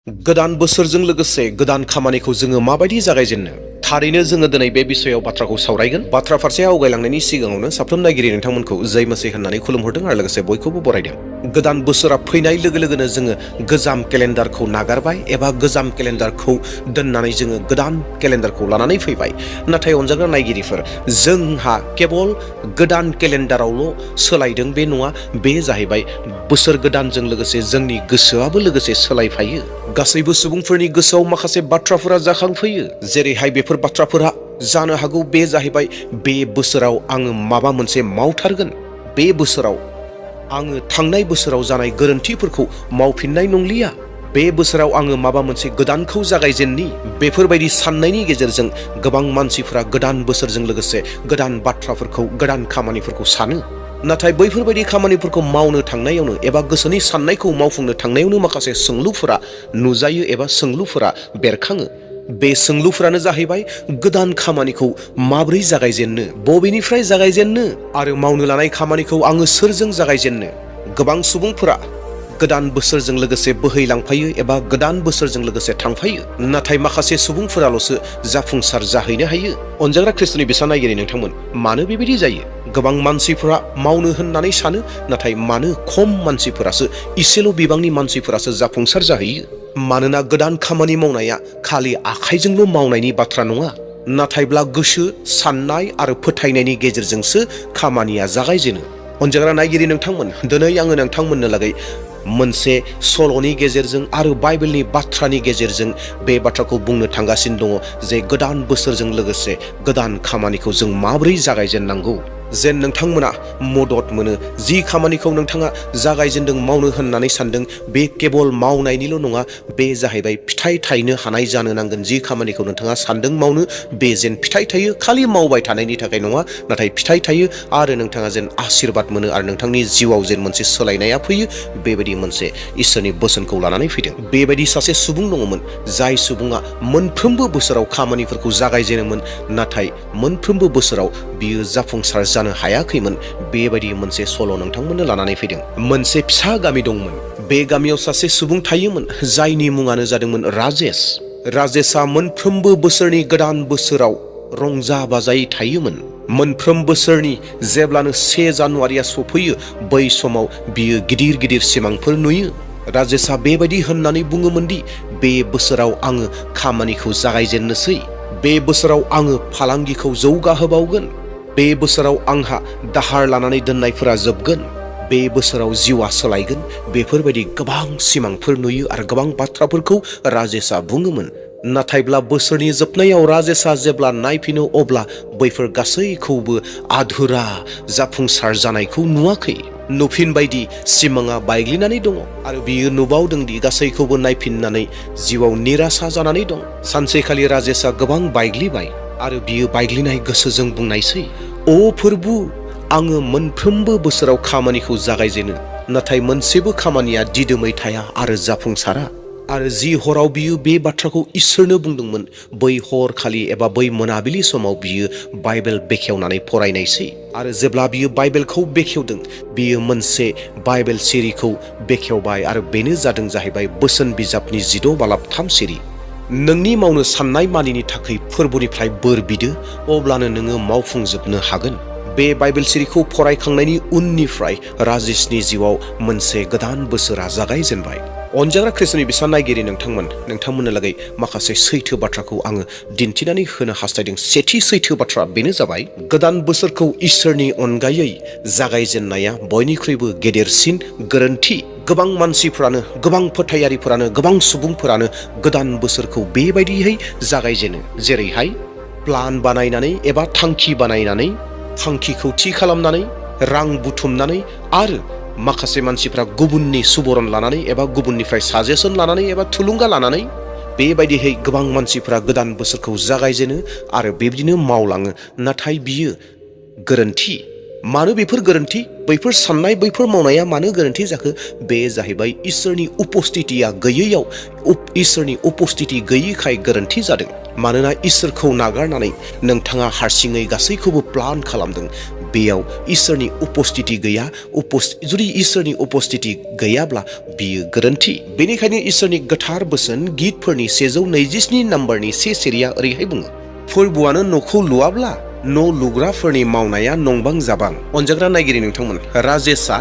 गोदान बोसोरजों लोगोसे गोदान खामानिखौ जोङो माबायदि जागायजेननो थारैनो जोङो दिनै बे बिषयाव बाथ्राखौ सावरायगोन। बाथ्रा फारसे आवगायलांनायनि सिगाङावनो साफ्रोम नायगिरि नोंथांमोनखौ जय मसीह होननानै खुलुमहरदों आरो लोगोसे बयखौबो बरायदों। गोदान बोसोरा फैनाय लोगो लोगोनो जोङो गोजाम केलेन्डारखौ नागारबाय एबा गोजाम केलेन्डारखौ दोननानै जोङो गोदान केलेन्डारखौ लानानै फैबाय। नाथाय अनजाग्रा नायगिरिफोर, जोंहा केबल गोदान केलेन्डारावल' सोलायदों बे नङा, बे जाहैबाय बोसोर गोदानजों लोगोसे जोंनि गोसोआबो लोगोसे सोलायफायो। गासैबो सुबुंफोरनि गोसोआव माखासे बाथ्राफोरा जाखांफैयो, जेरैहाय बेफोर बाथ्राफोरा जानो हागौ बे जाहैबाय बे बोसोराव आङो माबा मोनसे मावथारगोन, बे बोसोराव आङो थांनाय बोसोराव जानाय गोरोन्थिफोरखौ मावफिननाय नंलिया, बे बोसोराव आङो माबा मोनसे गोदानखौ जागायजेननि। बेफोरबायदि साननायनि गेजेरजों गोबां मानसिफोरा गोदान बोसोरजों लोगोसे गोदान बाथ्राफोरखौ गोदान खामानिफोरखौ सानो। नाथाय बैफोरबायदि खामानिफोरखौ मावनो थांनायावनो एबा गोसोनि साननायखौ मावफुंनो थांनायावनो माखासे सोंलुफोरा नुजायो एबा सोंलुफोरा बेरखाङो। बे सोंलुफोरानो जाहैबाय गोदान खामानिखौ माबोरै जागायजेननो, बबेनिफ्राय जागायजेननो आरो मावनो लानाय खामानिखौ आङो सोरजों जागायजेननो। गोबां सुबुंफोरा गोदान बोसोरजों लोगोसे बोहैलांफायो एबा गोदान बोसोरजों लोगोसे थांफायो, नाथाय माखासे सुबुंफोराल'सो जाफुंसार जाहैनो हायो। अनजाग्रा ख्रिस्ट'नि बिसा नायगिरि नोंथांमोन, मानो बेबायदि जायो? गोबां मानसिफोरा मावनो होननानै सानो, नाथाय मानो खम मानसिफोरासो, इसेल' बिबांनि मानसिफोरासो जाफुंसार जाहैयो? मानोना गोदान खामानि मावनाया खालि आखाइजोंल' मावनायनि बाथ्रा नङा, नाथायब्ला गोसो, साननाय आरो फोथायनायनि गेजेरजोंसो खामानिया जागायजेनो। अनजाग्रा नायगिरि नोंथांमोन, दिनै आङो नोंथांमोननो लागै मोनसे सल'नि गेजेरजों आरो बाइबेलनि बाथ्रानि गेजेरजों बे बाथ्राखौ बुंनो थांगासिनो दङ जे गोदान बोसोरजों लोगोसे गोदान खामानिखौ जों माबोरै जागायजेननांगौ, जेन नोंथांमोना मदद मोनो। जि खामानिखौ नोंथाङा जागायजेनदों, मावनो होननानै सानदों, बे केबल मावनायनिल' नङा, बे जाहैबाय फिथाइ थायनो हानाय जानो नांगोन। जि खामानिखौ नोंथाङा सानदों मावनो, बे जेन फिथाइ थायो, खालि मावबाय थानायनि थाखाय नङा, नाथाय फिथाइ थायो आरो नोंथाङा जेन आशीर्बाद मोनो आरो नोंथांनि जिउआव जेन मोनसे सोलायनाया फैयो, बेबायदि मोनसे इसोरनि बोसोनखौ लानानै फैदों। बेबायदि सासे सुबुं दङमोन, जाय सुबुङा मोनफ्रोमबो बोसोराव खामानिफोरखौ जागायजेनोमोन, नाथाय मोनफ्रोमबो बोसोराव बियो जाफुंसार जानो हायाखैमोन। बेबायदि मोनसे सल' नोंथांमोननो लानानै फैदों। मोनसे फिसा गामि दंमोन। बे गामियाव सासे सुबुं थायोमोन, जायनि मुङानो जादोंमोन राजेश। राजेशआ मोनफ्रोमबो बोसोरनि गोदान बोसोराव रंजा बाजायै थायोमोन। मोनफ्रोम बोसोरनि जेब्लानो 1 जानुवारिया सफैयो, बै समाव बियो गिदिर गिदिर सिमांफोर नुयो। राजेशआ बेबायदि होननानै बुङोमोन दि बे बोसोराव आङो खामानिखौ जागायजेननोसै, बे बोसोराव आङो फालांगिखौ जौगाहोबावगोन, बे बोसोराव आंहा दाहार लानानै दोननायफोरा जोबगोन, बे बोसोराव जिउआ सोलायगोन। बेफोरबायदि गोबां सिमांफोर नुयो आरो गोबां बाथ्राफोरखौ राजेशआ बुङोमोन। नाथायब्ला बोसोरनि जोबनायाव राजेशआ जेब्ला नायफिनो, अब्ला बैफोर गासैखौबो आधुरा जाफुंसार जानायखौ नुवाखै। नुफिनबायदि सिमाङा बायग्लिनानै दङ आरो बियो नुबावदोंदि गासैखौबो नायफिननानै जिउआव निराशा जानानै दं। सानसेखालि राजेशआ गोबां बायग्लिबाय आरो बियो बायग्लिनाय गोसोजों बुंनायसै, "अ फोरबु, आङो मोनफ्रोमबो बोसोराव खामानिखौ जागायजेनो, नाथाय मोनसेबो खामानिया दिदोमै थाया आरो जाफुंसारा।" आरो जि हराव बियो बे बाथ्राखौ इसोरनो बुंदोंमोन, बै हरखालि एबा बै मोनाबिलि समाव बियो बाइबेल बेखेवनानै फरायनायसै। आरो जेब्ला बियो बाइबेलखौ बेखेवदों, बियो मोनसे बाइबेल सिरिखौ बेखेवबाय आरो बेनो जादों जाहैबाय बोसोन बिजाबनि 16:3 सिरि। नोंनि मावनो साननाय मानिनि थाखाय फोरबोनिफ्राय बोर बिदो, अब्लानो नोङो मावफुंजोबनो हागोन। बे बाइबेल सिरिखौ फरायखांनायनि उननिफ्राय राजेशनि जिउआव मोनसे गोदान बोसोरा जागायजेनबाय। अनजाग्रा ख्रिस्ट'नि बिसा नायगिरि नोंथांमोननो लागै माखासे सैथो बाथ्राखौ आङो दिन्थिनानै होनो हास्थायदों। सेथि सैथो बाथ्रा बेनो जाबाय, गोदान बोसोरखौ इसोरनि अनगायै जागायजेननाया बयनिख्रुइबो गेदेरसिन गोरोन्थि। गोबां मानसिफोरानो, गोबां फोथायारिफोरानो, गोबां सुबुंफोरानो गोदान बोसोरखौ बेबायदियै जागायजेनो, जेरैहाय प्लान बानायनानै एबा थांखि बानायनानै, थांखिखौ थि खालामनानै, रां बुथुमनानै आरो माखासे मानसिफ्रा गुबुननि सुबुरन लानानै एबा गुबुननिफ्राय साजेसन लानानै एबा थुलुंगा लानानै बेबायदिहै गोबां मानसिफ्रा गोदान बोसोरखौ जागायजेनो आरो बेबायदिनो मावलाङो। नाथाय बियो गोरोन्थि। मानो बेफोर गोरोन्थि? बैफोर साननाय, बैफोर मावनाया मानो गोरोन्थि जाखो? बे जाहैबाय इसोरनि उपस्थितिया गैयैयाव, इसोरनि उपस्थिति गैयैखाय गोरोन्थि जादों। मानोना इसोरखौ नागारनानै नोंथाङा हारसिङै गासैखौबो प्लान खालामदों, बेयाव इसोरनि उपस्थिति गैया। जुदि इसोरनि उपस्थिति गैयाब्ला बियो गोरोन्थि। बेनिखायनो इसोरनि गोथार बोसोन गितफोरनि 127 नम्बरनि 1 सिरिया ओरैहाय बुङो, फोरबुआनो न'खौ लुवाब्ला न' लुग्राफोरनि मावनाया नंबां जाबां। अनजाग्रा नायगिरि नोंथांमोन, राजेशआ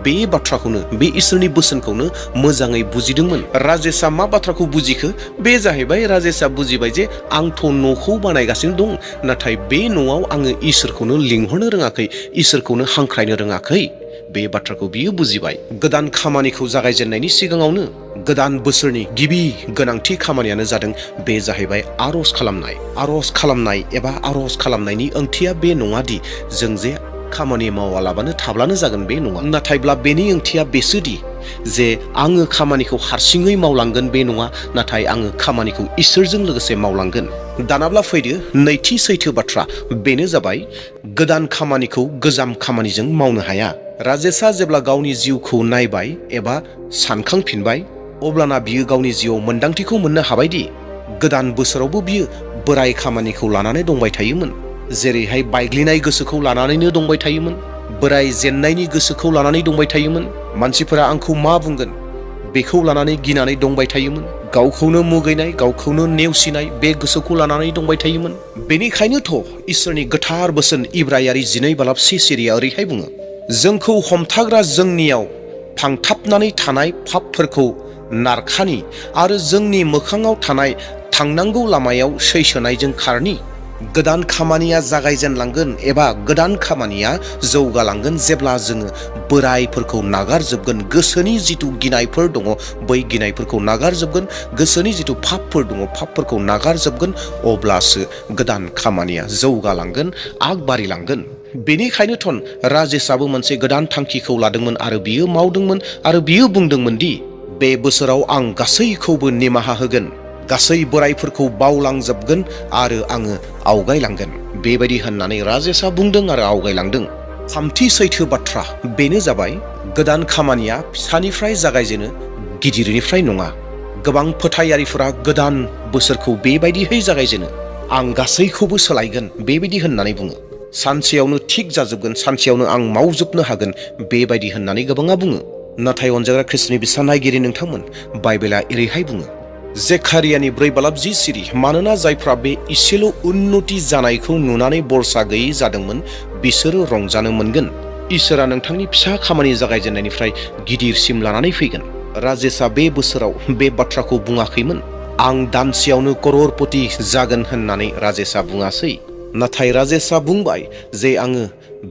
बे बाथ्राखौनो, बे इसोरनि बोसोनखौनो मोजाङै बुजिदोंमोन। राजेशआ मा बाथ्राखौ बुजिखो? बे जाहैबाय राजेशआ बुजिबाय जे आंथ' न'खौ बानायगासिनो दं, नाथाय बे न'आव आङो इसोरखौनो लिंहरनो रोङाखै, इसोरखौनो हांख्रायनो रोङाखै। बे बाथ्राखौ बियो बुजिबाय। गोदान खामानिखौ जागायजेननायनि सिगाङावनो गोदान बोसोरनि गिबि गोनांथि खामानियानो जादों, बे जाहैबाय आर'ज खालामनाय। आर'ज खालामनाय एबा आर'ज खालामनायनि ओंथिया बे नङादि जों जे खामानि मावालाबानो थाब्लानो जागोन, बे नङा। नाथायब्ला बेनि ओंथिया बेसोदि जे आङो खामानिखौ हारसिङै मावलांगोन, बे नङा, नाथाय आङो खामानिखौ इसोरजों लोगोसे मावलांगोन। दानाब्ला फैदो नैथि सैथो बाथ्रा, बेनो जाबाय गोदान खामानिखौ गोजाम खामानिजों मावनो हाया। राजेशआ जेब्ला गावनि जिउखौ नायबाय एबा सानखांफिनबाय, अब्लाना बियो गावनि जिउआव मोन्दांथिखौ मोननो हाबायदि गोदान बोसोरावबो बियो बोराय खामानिखौ लानानै दंबाय थायोमोन। जेरैहाय बायग्लिनाय गोसोखौ लानानैनो दंबाय थायोमोन, बोराय जेननायनि गोसोखौ लानानै दंबाय थायोमोन, मानसिफोरा आंखौ मा बुंगोन बेखौ लानानै गिनानै दंबाय थायोमोन, गावखौनो मुगैनाय, गावखौनो नेवसिनाय बे गोसोखौ लानानै दंबाय थायोमोन। बेनिखायनोथ' इसोरनि गोथार बोसोन इब्रायारि 12:1 सिरिया ओरैहाय बुङो, जोंखौ हमथाग्रा जोंनियाव फांथाबनानै थानाय पापफोरखौ नारखानि आरो जोंनि मोखाङाव थानाय थांनांगौ लामायाव सैसोनायजों खारनि। गोदान खामानिया जागायजेनलांगोन एबा गोदान खामानिया जौगालांगोन जेब्ला जोङो बोरायफोरखौ नागारजोबगोन, गोसोनि जिथु गिनायफोर दङ बै गिनायफोरखौ नागारजोबगोन, गोसोनि जिथु पापफोर दङ पापफोरखौ नागारजोबगोन, अब्लासो गोदान खामानिया जौगालांगोन, आगबारिलांगोन। बेनिखायनोथ' राजेशआबो मोनसे गोदान थांखिखौ लादोंमोन आरो बियो मावदोंमोन आरो बियो बुंदोंमोन दि बे बोसोराव आं गासैखौबो निमाहा होगोन, गासै बोरायफोरखौ बावलांजोबगोन आरो आङो आवगायलांगोन। बेबायदि होननानै राजेशआ बुंदों आरो आवगायलांदों। थामथि सैथो बाथ्रा, बेनो जाबाय गोदान खामानिया फिसानिफ्राय जागायजेनो, गिदिरनिफ्राय नङा। गोबां फोथायारिफोरा गोदान बोसोरखौ बेबायदिहै जागायजेनो, आं गासैखौबो सोलायगोन बेबायदि होननानै बुङो। सानसेयावनो थिग जाजोबगोन, सानसेयावनो आं मावजोबनो हागोन बेबायदि होननानै गोबाङा बुङो। नाथाय अनजाग्रा ख्रिस्टनि बिसा नायगिरि नोंथांमोन, बाइबेला एरैहाय बुङो, जेकारियानि 4:10 सिरि, मानोना जायफ्रा बे इसेल' उन्नति जानायखौ नुनानै बरसा गैयै जादोंमोन बिसोरो रंजानो मोनगोन। इसोरा नोंथांनि फिसा खामानि जागायजेननायनिफ्राय गिदिरसिम लानानै फैगोन। राजेशआ बे बोसोराव बे बाथ्राखौ बुङाखैमोन, आं दानसेयावनो कररपति जागोन होननानै राजेशआ बुङासै। नाथाय राजेशआ बुंबाय जे आङो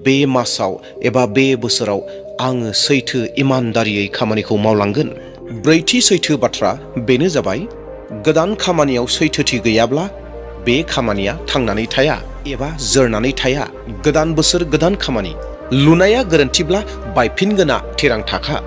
बे मासाव एबा बे बोसोराव आङो सैथो इमानदारियै खामानिखौ मावलांगोन। ब्रैथि सैथो बाथ्रा, बेनो जाबाय गोदान खामानियाव सैथोथि गैयाब्ला बे खामानिया थांनानै थाया एबा जोरनानै थाया। गोदान बोसोर गोदान खामानि लुनाया गोरोन्थिब्ला बायफिनगोना थिरांथाखा।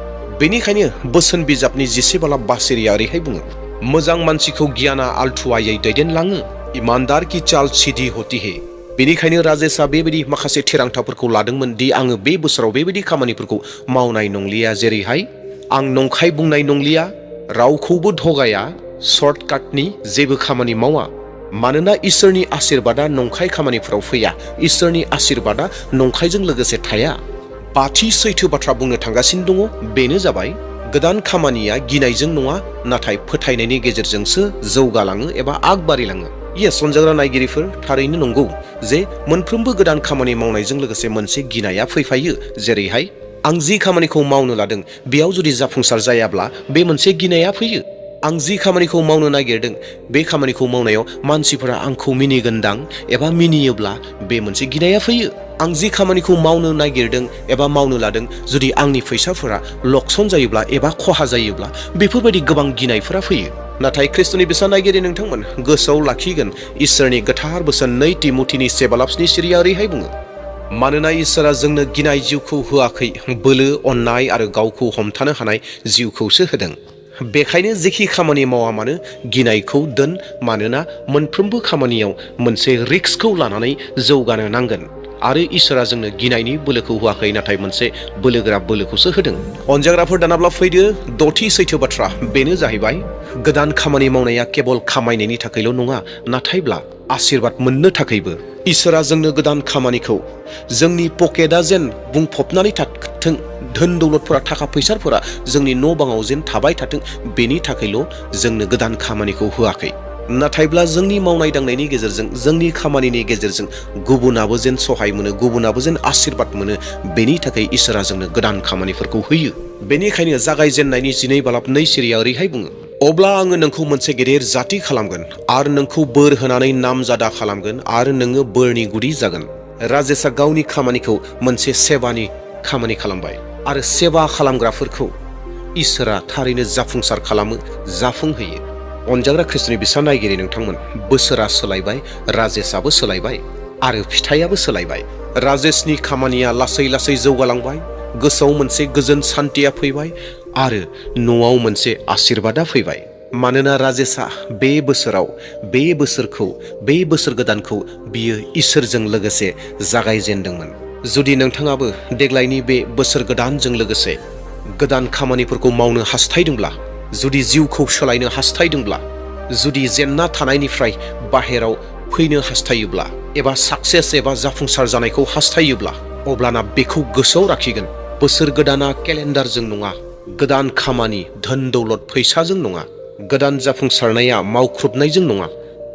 बेनिखायनो बोसोन बिजाबनि 11:5 सिरिया ओरैहाय बुङो, मोजां मानसिखौ गियाना आलथुवायै दैदेनलाङो, इमानदार की चाल सीधी होती है। बेनिखायनो राजेशआ बेबायदि माखासे थिरांथाफोरखौ लादोंमोन दि आङो बे बोसोराव बेबायदि खामानिफोरखौ मावनाय नंलिया, जेरैहाय आं नंखाय बुंनाय नंलिया, रावखौबो थगाया, सर्टकाटनि जेबो खामानि मावा। मानोना इसोरनि आशीर्बादा नंखाय खामानिफोराव फैया, इसोरनि आशीर्बादा नंखायजों लोगोसे थाया। बाथि सैथो बाथ्रा बुंनो थांगासिनो दङ, बेनो जाबाय गोदान खामानिया गिनायजों नङा, नाथाय फोथायनायनि गेजेरजोंसो जौगालाङो एबा आगबारिलाङो। सनजाग्रा नायगिरिफोर, थारैनो नंगौ जे मोनफ्रोमबो गोदान खामानि मावनायजों लोगोसे मोनसे गिनाया फैफायो। जेरैहाय आं जि खामानिखौ मावनो लादों बेयाव जुदि जाफुंसार जायाब्ला बे मोनसे गिनाया फैयो। आं जि खामानिखौ मावनो नागिरदों बे खामानिखौ मावनायाव मानसिफोरा आंखौ मिनिगोनदां एबा मिनियोब्ला बे मोनसे गिनाया फैयो। आं जि खामानिखौ मावनो नागिरदों एबा मावनो लादों जुदि आंनि फैसाफोरा लकसन जायोब्ला एबा खहा जायोब्ला बेफोरबायदि गोबां गिनायफोरा फैयो। नाथाय ख्रिस्टनि बिसा नायगिरि नोंथांमोन, गोसोआव लाखिगोन इसोरनि गोथार बोसोन 2 तिमथिनि 7:7 सिरिया ओरैहाय बुङो, मानोना इसोरा जोंनो गिनाय जिउखौ होआखै, बोलो, अननाय आरो गावखौ हमथानो हानाय जिउखौसो होदों। बेखायनो जेखि खामानि मावा मानो गिनायखौ दोन, मानोना मोनफ्रोमबो खामानियाव मोनसे रिस्कखौ लानानै जौगानो नांगोन आरो इसोरा जोंनो गिनायनि बोलोखौ होआखै, नाथाय मोनसे बोलोगोरा बोलोखौसो होदों। अनजाग्राफोर, दानाब्ला फैदो 6थि सैथो बाथ्रा, बेनो जाहैबाय गोदान खामानि मावनाया केबल खामायनायनि थाखायल' नङा, नाथायब्ला आशीर्बाद मोननो थाखायबो इसोरा जोंनो गोदान खामानिखौ जोंनि पकेटआ जेन बुंफबनानै थाथों, धोन दौलतफोरा थाखा फैसाफोरा जोंनि न' बाङाव जेन थाबाय थाथों, बेनि थाखायल' जोंनो गोदान खामानिखौ होआखै। नाथायब्ला जोंनि मावनाय दांनायनि गेजेरजों, जोंनि खामानिनि गेजेरजों गुबुनाबो जेन सहाय मोनो, गुबुनाबो जेन आशीर्बाद मोनो, बेनि थाखाय इसोरा जोंनो गोदान खामानिफोरखौ होयो। बेनिखायनो जागायजेननायनि 12:2 सिरिया ओरैहाय बुङो, अब्ला आङो नोंखौ मोनसे गेदेर जाति खालामगोन आरो नोंखौ बोर होनानै नामजादा खालामगोन आरो नोङो बोरनि गुदि जागोन। राजेसआ गावनि खामानिखौ मोनसे सेबानि खामानि खालामबाय आरो सेबा खालामग्राफोरखौ इसोरा थारैनो जाफुंसार खालामो, जाफुंहोयो। अनजाग्रा ख्रिस्टनि बिसा नायगिरि नोंथांमोन, बोसोरा सोलायबाय, राजेसआबो सोलायबाय आरो फिथाइयाबो सोलायबाय। राजेसनि खामानिया लासै लासै जौगालांबाय, गोसोआव मोनसे गोजोन सान्थिया फैबाय आरो न'आव मोनसे आशीर्बादा फैबाय। मानोना राजेसआ बे बोसोराव, बे बोसोरखौ, बे बोसोर गोदानखौ बियो इसोरजों लोगोसे जागायजेनदोंमोन। जुदि नोंथाङाबो देग्लायनि बे बोसोर गोदानजों लोगोसे गोदान खामानिफोरखौ मावनो हास्थायदोंब्ला, जुदि जिउखौ सोलायनो हास्थायदोंब्ला, जुदि जेंना थानायनिफ्राय बाहेराव फैनो हास्थायोब्ला एबा साक्सेस एबा जाफुंसार जानायखौ हास्थायोब्ला, अब्लाना बेखौ गोसोआव लाखिगोन, बोसोर गोदाना केलेन्डारजों नङा, गोदान खामानि, धोन दौलत, फैसाजों नङा, गोदान जाफुंसारनाया मावख्रुबनायजों नङा,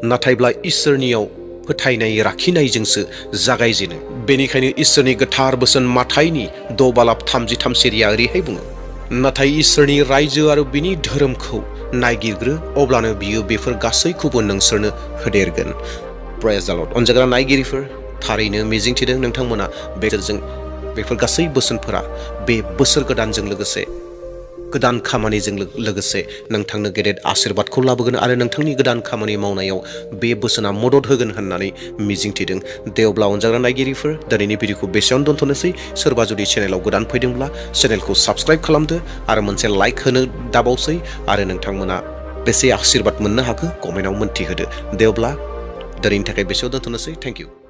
नाथायब्ला इसोरनियाव फोथायनाय लाखिनायजोंसो जागायजेनो। बेनिखायनो इसोरनि गोथार बोसोन माथाइनि 6:33 सिरिया ओरैहाय बुङो, नाथाय इसोरनि रायजो आरो बिनि धोरोमखौ नायगिरग्रो, अब्लानो बियो बेफोर गासैखौबो नोंसोरनो होदेरगोन। प्रेज द लर्ड। अनजाग्रा नायगिरिफोर, थारैनो मिजिंथिदों नोंथांमोना बेफोर गासै बोसोनफोरा बे बोसोर गोदानजों लोगोसे, गोदान खामानिजों लोगोसे नोंथांनो गेदेर आशीर्बादखौ लाबोगोन आरो नोंथांनि गोदान खामानि मावनायाव बे बोसोना मदद होगोन होननानै मिजिंथिदों। दे अब्ला अनजाग्रा नायगिरिफोर, दिनैनि भिडिअखौ बेसेयावनो दोनथ'नोसै। सोरबा जुदि चेनेलाव गोदान फैदोंब्ला चेनेलखौ साबस्क्राइब खालामदो आरो मोनसे लाइक होनो दाबावसै आरो नोंथांमोना बेसे आशीर्बाद मोननो हाखो कमेन्टआव मोन्थिहोदो। दे अब्ला दिनैनि थाखाय बेसेयाव दोनथ'नोसै। Thank you.